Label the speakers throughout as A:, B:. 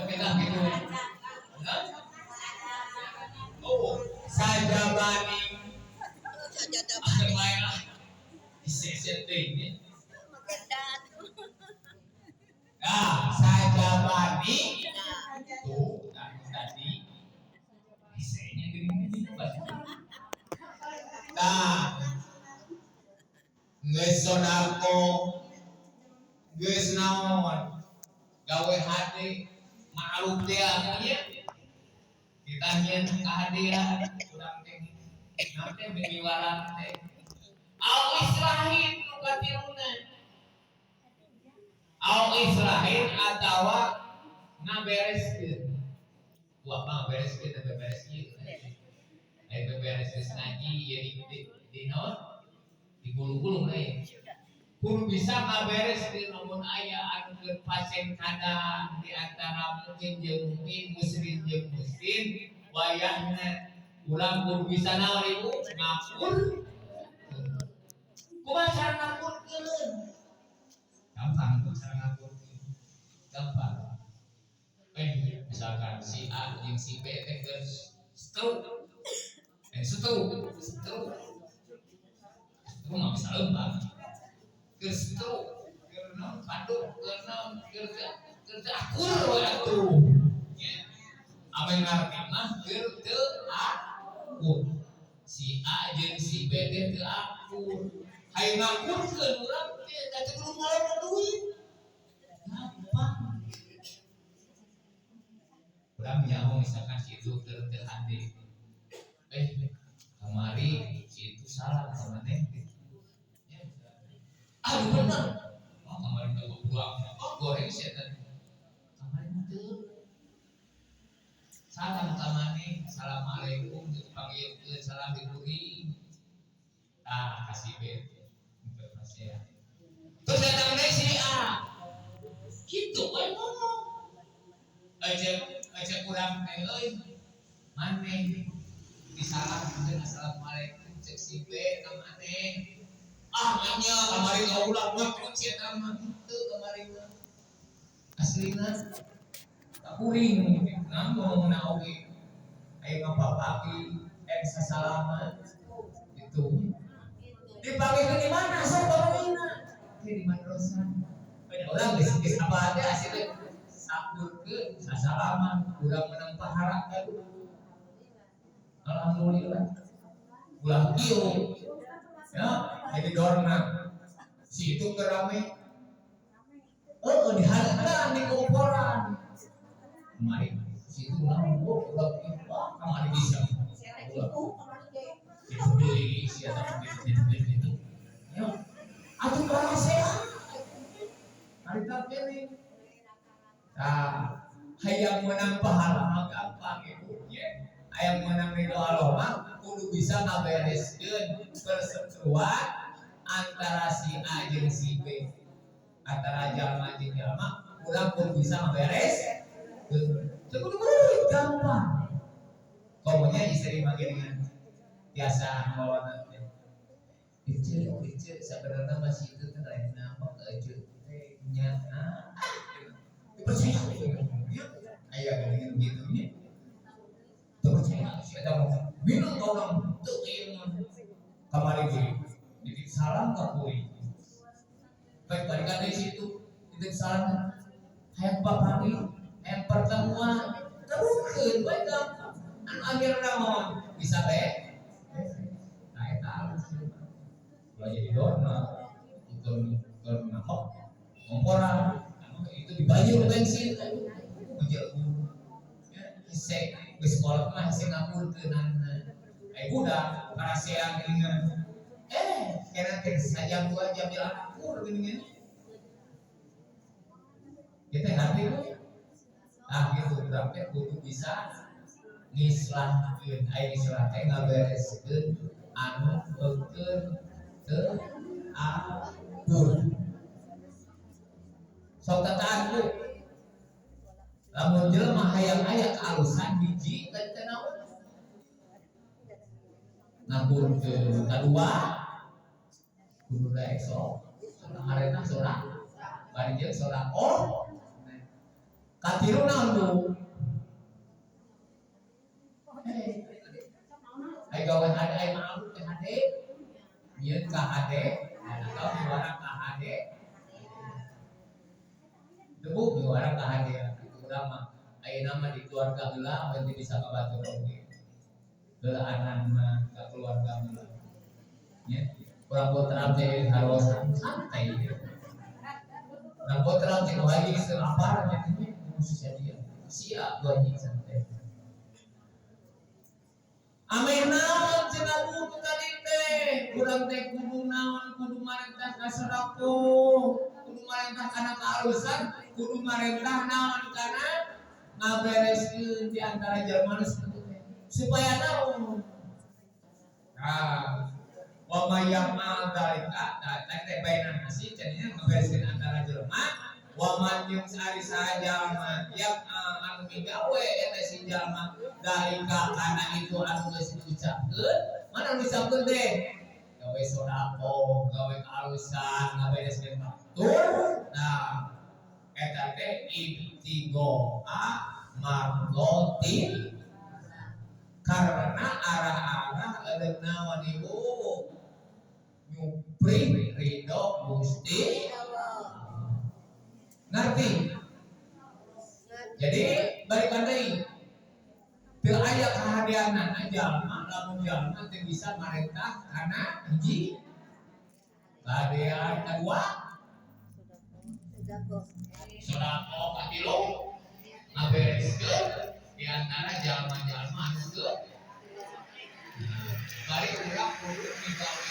A: Kita gitu. Hah? Oh, sajabani
B: Sajadah
A: ah lain lah. Isi teh.
B: Maganda tuh.
A: Nah, sajabani tuh nah, tadi isinya gini. Nah, geus sodako, geus naon, gawe hade, ma'ruf teh nya. Kita nyieun kahadean, urang teh naon teh miwarang teh. Au islahin nu katiluna. Au islahin atawa ngabereskeun. Wah, mah ngabereskeun teh beberes ieu. Aya beberes geus ngaji ieu di naon? Digulung-gulung euy. Kudu bisa ngabereskeun lamun aya anu keur pasengkadan di antara mukmin jeung mukmin, muslim jeung muslim, wayahna urang kudu bisa naon, Ibu? Ngakur. Kumaha cara ngakurkeun? Gampang tuh cara ngakurkeun. Gampang. Misalkan si A jeung si B teh keur stroke. Stroke, stroke. Stroke mah bisa lempang. Keur stroke, keur naon paduk, keur naon, keur teu akur we atuh. Nya. Ame ngarti mah keur teu akur. Si A jeung si B teh teu akur. Hayang ngakurkeun urang teh da teu kudu ngaloba duit. Gampang. Urang nyaho misalkan si itu keur teu hade. Kamari si itu salah ka maneh gitu. Ya, ah, bener. Oh, kamari teh buang. Oh, goreng sih eta. Kamari teu. Salam ka maneh, assalamualaikum gitu panggilkeun salam diburi. Ah, kasih B. Informasi. Terus datang deui si A. Gitu we ngomong. Aja aja kurang teh euy. Maneh disalamkeun, assalamualaikum cek si B ka maneh. Ah, nya kamari ulah mah si eta mah teu kamari mah. Aslina kuring nah ngomongna oge. Aya ngapapaki sasalaman itu. Dipanggil di mana? Sok pamanggihna. Di madrasah. Orang geus geus apa aja asli sakurkeun sasalaman urang menang pahala kan. Alhamdulillah. Ulah kieu. Ya, jadi dorna. Si itu kerame. Oh, diharapkan di komporan. Kemarin si itu ulah oh, ulah kieu. Wah, kamari bisa. Ulah. Itu deui si eta gitu gitu gitu gitu. Ya. Atuh parasea. Harita kene. Nah, hayang menang pahala mah gampang, Ibu nya. Hayang menang ridho Allah mah kudu bisa ngabereskeun perseteruan antara si A jeung si B. Antara jalma jeung jalma, urang kudu bisa ngabereskeun. Teu kudu gampang. Komonya istri mah dengan biasa ngelawan teh. Ece, ece, sebenarnya masih itu teh lain nama ke ece teh nya. Ah, dipercaya ya. Aya geuningan gitu nya. Teu percaya si eta mah minum ka urang teu ieu mah. Kamari ge nitip salam ka kuring. Baik balikan dari situ nitip salam hayang papanggih, hayang pertemuan, teruskeun bae gampang. Anu akhirna naon? Bisa be. Nah, eta alus. Ulah jadi dorna, keur keur ngambek, ngomporan, anu itu dibayar bensin, ngejar ya, hese geus sekolah mah hese ngakurkeunana. Ai budak parasean geuningan. Kena teh sajam 2 jam jalan akur geuningan. Kita ngerti we. Nah, gitu urang teh kudu bisa ngislahkeun. Aya islah teh ngabereskeun anu eukeun teu akur. Sok tataan, Bu. Lamun jelema hayang aya kealusan, hiji tadi teh naon? Ngakurkeun. Kadua kudu daek sok. Ngaretna sora. Bari jeung sora oh. Katilu naon, Bu? Ai gawe hade, ai malu teh hade. Nyieun ka hade, atau miwarang ka hade. Teu, Bu, miwarang ka hade itu urang mah. Ayeuna mah di keluarga heula we teu bisa ka batur oge. Heulaanan mah ka keluarga heula. Nya, urang putra teh harus santai. Nah, putra teh nu haji geus lapar nya teh sia dia. Sia bu haji santai. Ameh naon cenah, Bu, tu tadi teh? Urang teh kudu naon? Kudu marentah ka sedekah, kudu marentah kana kaalusan, kudu marentah naon kana ngabereskeun di antara jalma nu sakitu teh. Supaya naon? Nah, wa may ya'mal dzalika, tadi teh bainan nasi cenah ngabereskeun antara jelema. Wa man jeung ari saha jalma yang anu migawe eta si jalma dzalika kana itu anu geus diucapkeun. Mana anu diucapkeun teh? Gawe sedekah, gawe kaalusan, ngabereskeun batur. Nah, eta teh ibtigho'a mardhotil, karena arah-arah ada naon, Ibu? Nyupri ridho Gusti. Ngerti? Jadi balik deui, teu aya kahadeanana jalma lamun jalma teu bisa marentah kana hiji kahadean, kadua sedekah, katilu ngabereskeun di antara jalma-jalma anu teu. Nah, bari urang kudu migawe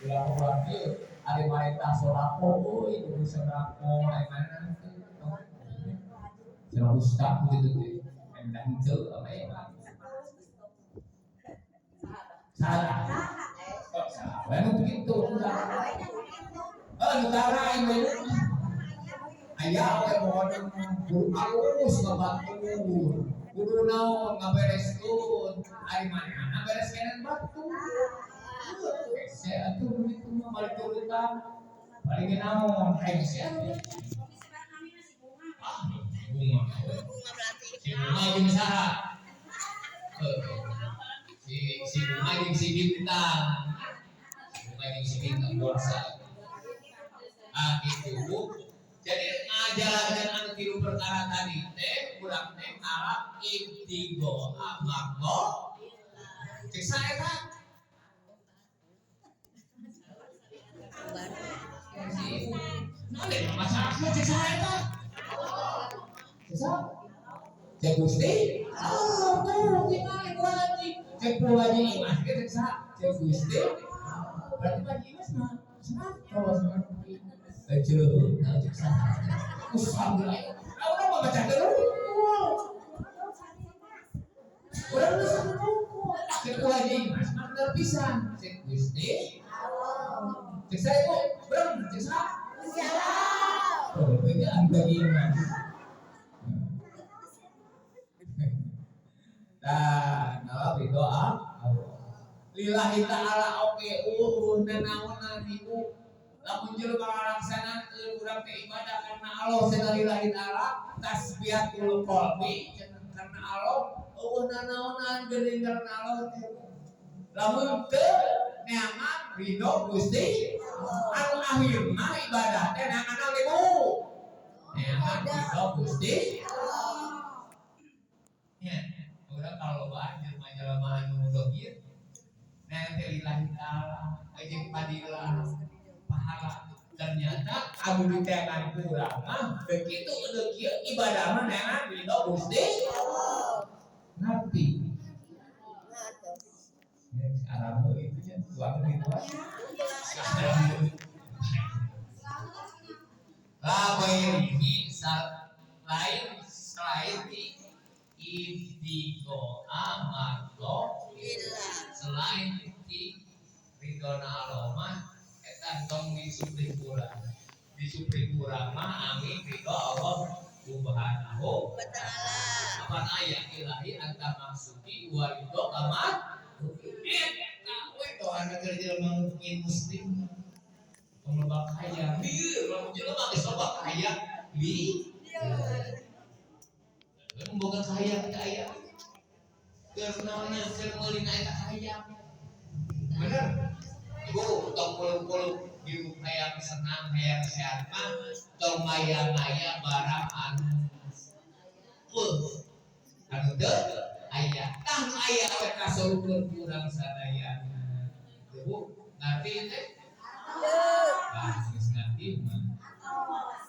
A: urang-urang ieu ari marentah sedekah euy, kudu sedekah ari mana teu. Cenah ustaz begitu teh endang henteu apa ya? Salah. Oh, salah. Lalu begitu enggak. Oh, nu tara ieu aya we pokona kudu alus ngabatur. Kudu naon ngabereskeun. Ari manehna bereskeun batur. Hese atuh begitu mah balik turutan. Paling naon aing sia. Ah, bunga.
B: Bunga berarti.
A: Si bunga jeung saha? Si bunga jeung si bintang. Si bunga jeung si bintang bangsa. Ah, gitu, Bu. Jadi ngajalankeun anu tilu perkara tadi teh urang teh ngalap ibtigho'a mardho. Cek saha eta? Si Nah, deh, masalah cek saha eta? Cek saha? Cek Gusti? Oh, tuh, tinggal Bu Haji. Cek Bu Haji Imas ge cek saha? Cek Gusti. Berarti Bu Haji Imas mah senang ngerti. Eh, jeleuh, nah cek saha? Usah geura. Ah, urang mah baca dulu. Urang geus cek Bu Haji Imas mah bener pisan. Cek Gusti. Cek saya, Bu, berem, cek saha? Oh, ini anu Haji Imas. Nah, ngalap doa Allah. Lillahi ta'ala oke nanaonan, Ibu. Lamun jelema ngalaksanakeun urang teh ibadah karena Allah cenah lillahi ta'ala, tasbihatul qalbi cenah karena Allah, eueuh nanaonan geuning karena Allah teh. Lamun teu neangan ridho Gusti, anu akhirna ibadah teh neangan naon, Ibu? Neangan ridho Gusti. Ya, urang kalau lobaan jelema-jelema anu dohir neangan teh lillahi ta'ala jeung fadilah pahala, ternyata anu diteangan ku urang mah begitu udah kieu ibadah mah neangan ridho Gusti. Ngerti ya? Aramu itu nya tuang gitu ah. La ghairihi, lain selain di ibtigho'a mardho, selain di ridhona Allah mah eta tong disupri kurang. Disupri kurang mah angin ridho Allah Subhanahu
B: Wa ta'ala.
A: Apa aya ilahi anta maksudi wa ridho kama eta we doana keur jelema mukmin muslim. Tong loba kaya, lieur lamun jelema geus loba kaya. Li. Boga kahayang teh aya. Keur naonna keur meulina eta kahayang. Bener? Ibu tong muluk-muluk hirup hayang senang hayang sehat mah tong maya-maya barang anu eueuh anu teu aya. Tah nu aya we kasurkeun ku urang sadayana. Ibu ngarti teh? Ah, geus ngarti mah.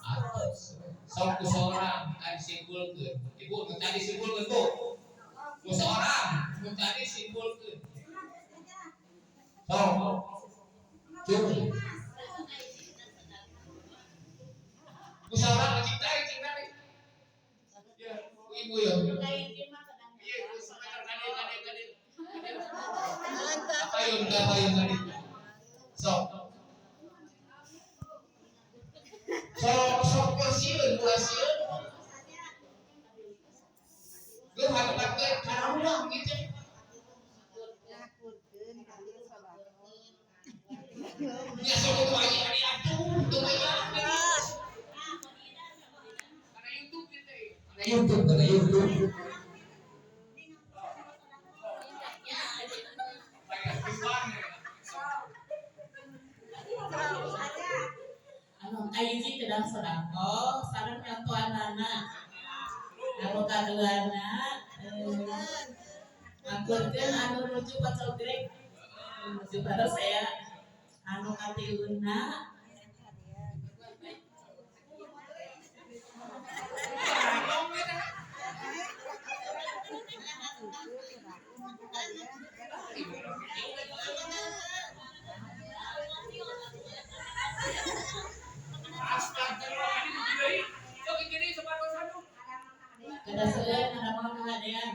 A: Atos. Sok ku seorang tadi simpulkeun. Ibu nu tadi simpulkeun Bu. Ku seorang nu tadi simpulkeun. Sok. Cung. Ku seorang cing tarik cing tarik. Ya, ku ibu ya. Iya, ku semeter kade kade kade. Kapayun kapayun kade. Sok. Sok sok sieun ulah sieun. Geus hatepan ge kana urang gitu. Nya sok itu aja kali atuh teu maya. Kana YouTube gitu. Kana YouTube, kana YouTube.
C: Anu kahiji kedah sedekah sareng nyontohanana. Anu kaduana ngakurkeun anu nuju pacogrek nuju parasea. Anu katiluna kada seueur ngadamel kahadean.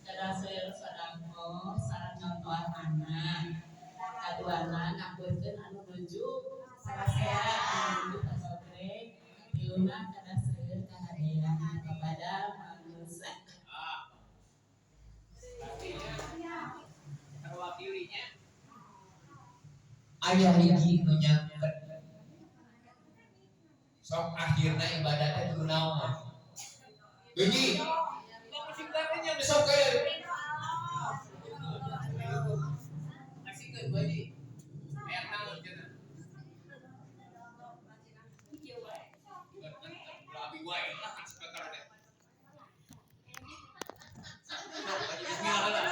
C: Kada seueur sedekah sareng nyontohanana. Kaduana ngakurkeun anu nuju sarasea anu nuju pacogrek. Tiluna kada seueur kahadean kepada manusia.
A: Terwakilinya aya hiji nu nyangket sok akhirna ibadah teh kudu naon hiji tong singkatnya besok ge asikeun Bu Haji aya naon cenah abi wae lah kan speaker teh sok Haji bismillah lah.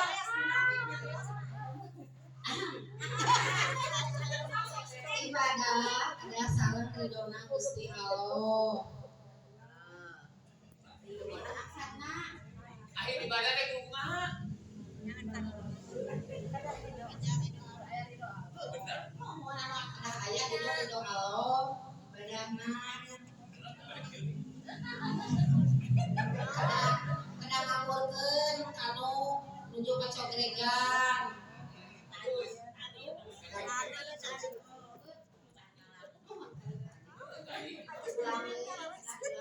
D: Ibadah adalah sareng ridona Gusti Allah.
A: Akhir ibadah teh kudu kumaha? Bener.
D: Mun anu kedah aya dina ridho Allah, ibadahna kedah kedah ngakurkeun kanu nuju pacogregan.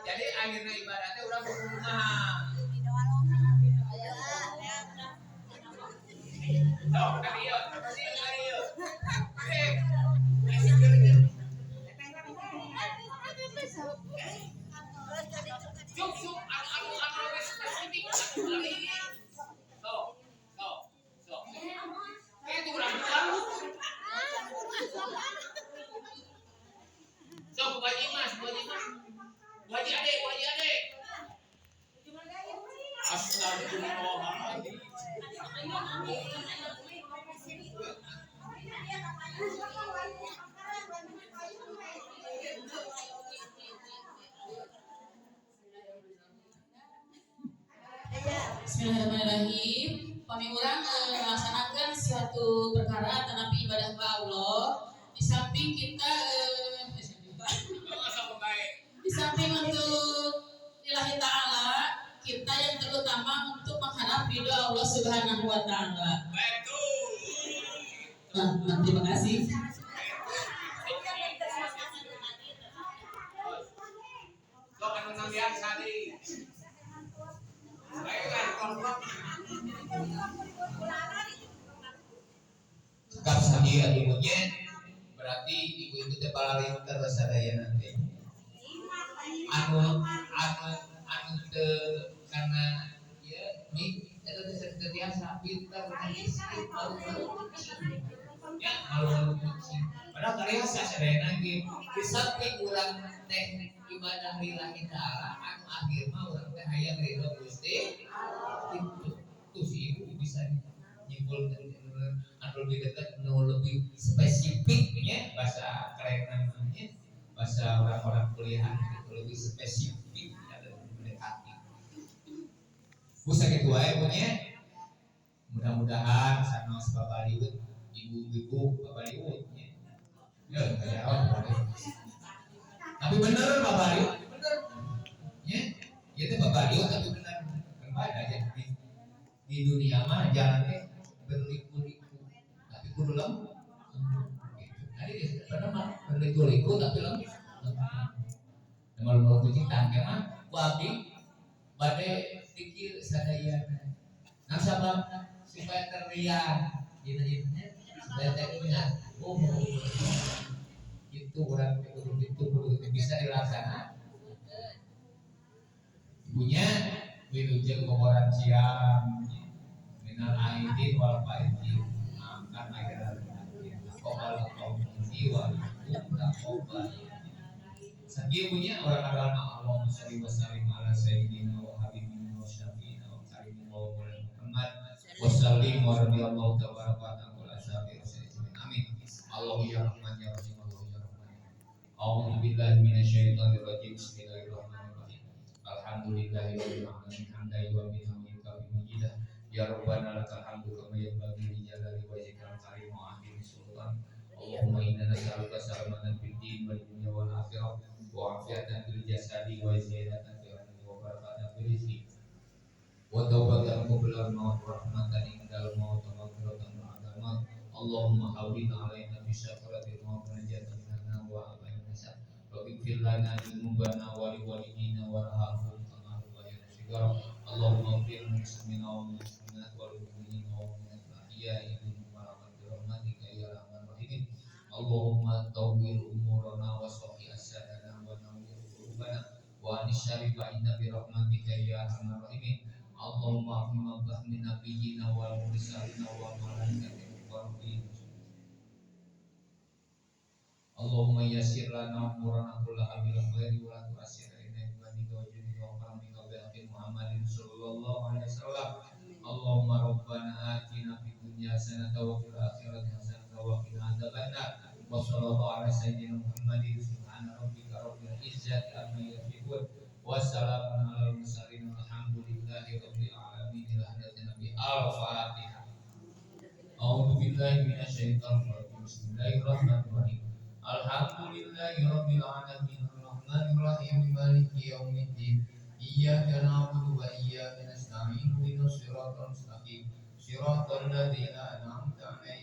A: Jadi akhirnya ibadatnya urang kudu kumaha? Sok kali ieu, kali ieu. Eh, Cuk, cuk, anu anu anu lebih spesifik, anu ini. Sok, sok, sok. Itu urang tahu. Sok, Bu Haji Mas, Bu Haji Mas. Bu Haji Ade, Bu Haji Ade. Astagfirullahaladzim.
C: Bismillahirrahmanirrahim. Pami urang melaksanakan suatu perkara tetapi ibadah ka Allah di samping kita di samping untuk lillahi ta'ala, kita yang terutama untuk mengharap ridho Allah Subhanahu wa ta'ala.
A: Betul.
C: Nah, terima kasih.
A: Sok anu nambihan sadi. Baiklah, kalau Sakieu ibunya, berarti ibu itu teh palalinter sadaya nanti. Anu anu anu teu karena ya mi eta teh teu biasa pintar, malu-malu kucing ya, malu-malu kucing. Padahal kariasa sadayana ge. Di samping urang teh ibadah lillahi ta'ala, anu akhir mah urang teh hayang ridho Gusti. Itu tuh si ibu bisa nyimpulkan anu lebih dekat, anu lebih spesifiknya, bahasa keren namanya, bahasa orang-orang kuliahan itu lebih spesifik, ada mendekati. Bu, sakitu wae punya. Mudah-mudahan sanaos babaliut, ibu-ibu babaliut nya ya, kayak apa, tapi bener babaliut, bener ya, itu babaliut tapi bener kan aja di dunia mah jalan teh berliku-liku tapi kudu lem gitu. Tadi bener mah berliku-liku tapi lem. Malu-malu kucing tangke mah ku abdi bade dikir sadayana. Nah, sababna supaya teriang dina ieu, supaya teringat, oh, itu orang kudu itu kudu bisa dilaksanakan. Ibunya wilujeng boboran siang, minal aidin wal faizin, maafkan lahir dan batin, taqabbalallahu minni wa minkum taqabbal. Sakieu punya orang agama. Allahumma shalli wa sallim ala sayyidina wa habibina wa syafi'ina wa karimina wa maulana Muhammad wa sallim wa radhiyallahu tabaraka wa ta'ala ashabi wa amin. Allahu ya Rahman ya Rahim, Allahu ya Rahman. A'udzu billahi minasyaitonir rajim. Bismillahirrahmanirrahim. Alhamdulillahi rabbil alamin hamdan wa bihamdihi majidah. Ya Rabbana lakal hamdu kama yanbaghi li jalali wajhikal karim wa 'azimi sultan. Allahumma inna nas'aluka salamatan fid din wal dunya wal akhirah wa afiatan fil jasadi wa ziyadatan fil ilmi wa barakatan fil rizqi wa taubatan qabla al-maut wa rahmatan indal maut wa maghfiratan ba'dal maut. Allahumma hawwin alaina fi sakaratil maut wa najatan minan nar wa adzaban hisab wa ighfir lana dzunubana wa liwalidina warhamhum kama rabbayana shighara. Allahumma ighfir lil muslimina wal muslimat wal mu'minina wal mu'minat al ahya'i minhum wal amwat bi rahmatika ya arhamar rahimin. Allahumma tawwir umurana wa sahih asadana wa nawwir qulubana wa anis syarifa inna bi rahmatika ya arhamar rahimin. Allahumma ahmim min nabiyyina wal mursalina wa malaikatil muqarrabin. Allahumma yassir lana umurana kullaha bil khairi wa la tu'assir alaina bi fadlika wa judika wa karamika bi haqqi Muhammadin sallallahu alaihi wasallam. Allahumma rabbana atina fid dunya hasanah wa fil akhirati hasanah wa qina adzabannar. Wa sallallahu ala sayyidina Muhammadin. Subhana rabbika rabbil izzati amma yasifun wa salamun alal mursalin walhamdulillahi rabbil alamin. Ila hadratin nabi. Al-Fatihah. A'udzu billahi minasyaitonir rajim. Bismillahirrahmanirrahim. Alhamdulillahi rabbil alamin arrahmanir rahim maliki yaumiddin. Iyyaka na'budu wa iyyaka nasta'in ihdinas siratal mustaqim siratal ladzina an'amta 'alaihim.